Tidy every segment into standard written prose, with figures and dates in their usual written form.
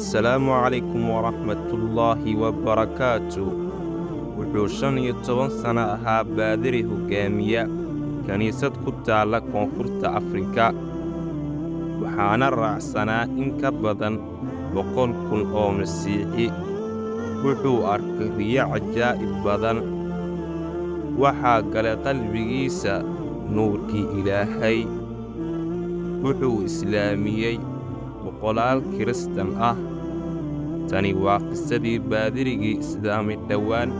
Assalaamu calaykum waraxmatullaahi wabarakaatu. Wuxuu 15 sano ahaa baadari hoggaamiya kiniisad ku taalla Koonfurta Afrika, waxaana raacsanaa in ka badan 100,000 oo Masiixi. Wuxuu arkay riyo cajaa'ib badan. Waxaa galay qalbigiisa nuurkii Ilaahay. Wuxuu islaamiyey boqolaal Kiristan ah. Tani waa qisadii baadarigii islaamay dhowaan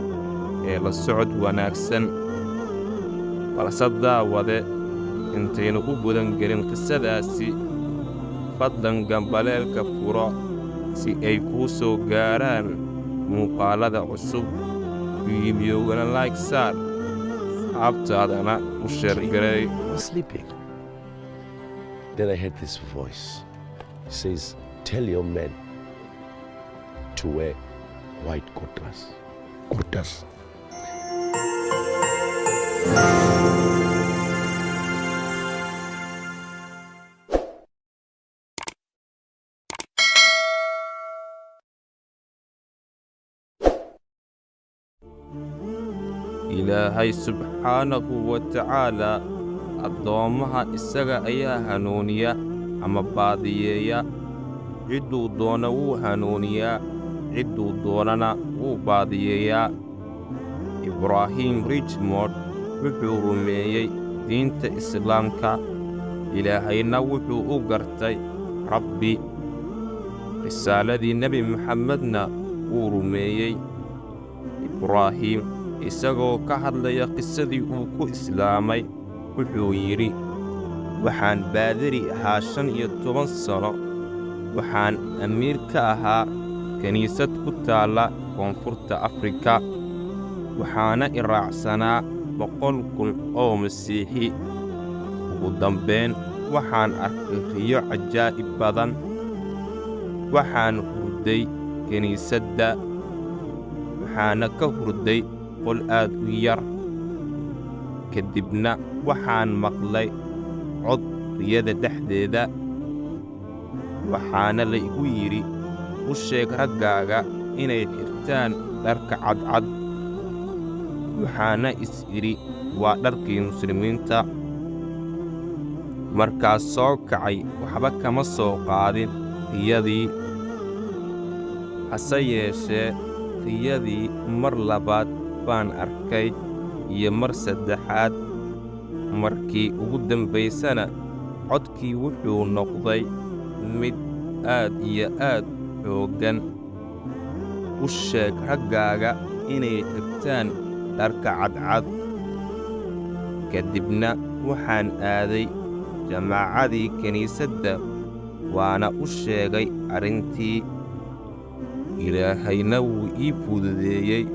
ee la socod wanaagsan. Balse daawade, intaynu u guda gelin qisadaasi, fadlan gambaleelka furo si ay kuu soo gaaraan muuqaalada cusub. Fiidiyowgana like saar, asxaabtaadana u share gareey. I was sleeping. Then I heard this voice. It says, "Tell your men to wear white kurtas." Kurtas. Ilaahay subxaanahu wa tacaalaa addoommaha isaga ayaa hanuuniya ama baadiyeeya. Cidduu doono wuu hanuuniyaa, cidduu doonana wuu baadiyeeyaa. Ibraahim Richmond wuxuu rumeeyey diinta Islaamka, Ilaahayna wuxuu u gartay Rabbi. Risaaladii Nebi Muxammedna wuu rumeeyey. Ibraahim isagoo ka hadlaya qisadii uu ku islaamay, wuxuu yidhi: "Waxaan baadari ahaa 15 sano. Waxaan amiir ka ahaa kiniisad ku taalla Koonfurta Afrika, waxaana i raacsanaa 100,000 oo Masiixi. Ugu dambayn waxaan arkay riyo cajaa'ib badan. Waxaan hurday kiniisadda, waxaana ka hurday qol aad u yar. Ka dibna waxaan maqlay cod riyada dhexdeeda, waxaana la igu yidhi: U sheeg raggaaga inay xirtaan dharka cadcad. Waxaana is idhi waa dharkii Muslimiinta. Markaas soo kacay waxba kama soo qaadin riyadii. Hase yeeshee riyadii mar labaad baan arkay iyo mar saddexaad. Markii ugu dambaysana codkii wuxuu noqday mid aad iyo aad u xooggan: U sheeg raggaaga inay xirtaan dharka cadcad. Ka dibna waxaan aaday jamaacadii kiniisadda, waana u sheegay arrintii. Ilaahayna wuu ii fududeeyey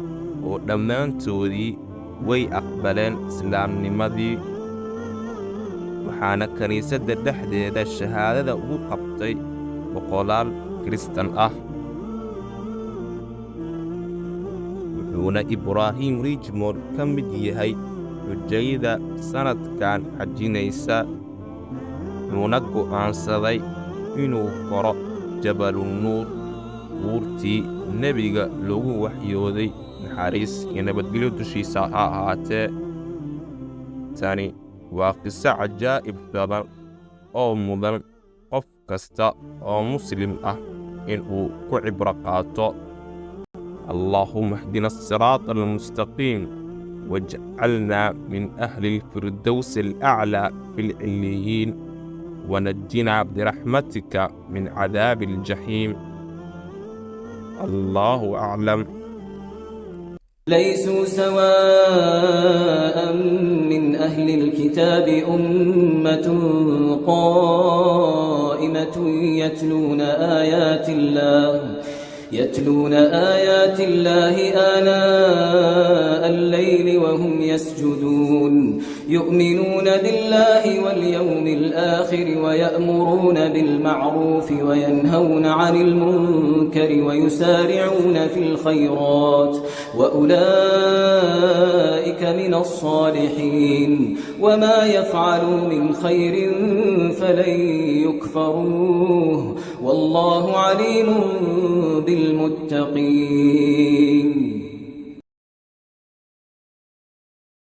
oo dhammaantoodii way aqbaleen islaamnimadii. Waxaana kiniisadda dhexdeeda shahaadada ugu qabtay boqolaal Kiristan ah." Wuxuuna Ibraahim Richmond ka mid yahay xujayda sannadkan xajinaysa, wuxuuna go'aansaday inuu koro Jabalu Nuur, buurtii Nebiga loogu waxyooday, naxariis iyo nabadgelyo dushiisa ha ahaatee. Tani waa qiso cajaa'ib badan oo mudan qof kasta oo Muslim ah inuu ku cibro qaato. اللهم اهدنا الصراط المستقيم واجعلنا من أهل الفردوس الأعلى في العليين، ونجنا برحمتك من عذاب الجحيم. الله أعلم. ليسوا سواء من أهل الكتاب أمة قائمة يتلون آيات الله. يتلون آيات الله آناء الليل وهم يسجدون. يؤمنون بالله واليوم الآخر ويأمرون بالمعروف وينهون عن المنكر ويسارعون في الخيرات وأولئك من الصالحين. وما يفعلوا من خير فلن يكفروه والله عليم بالمتقين.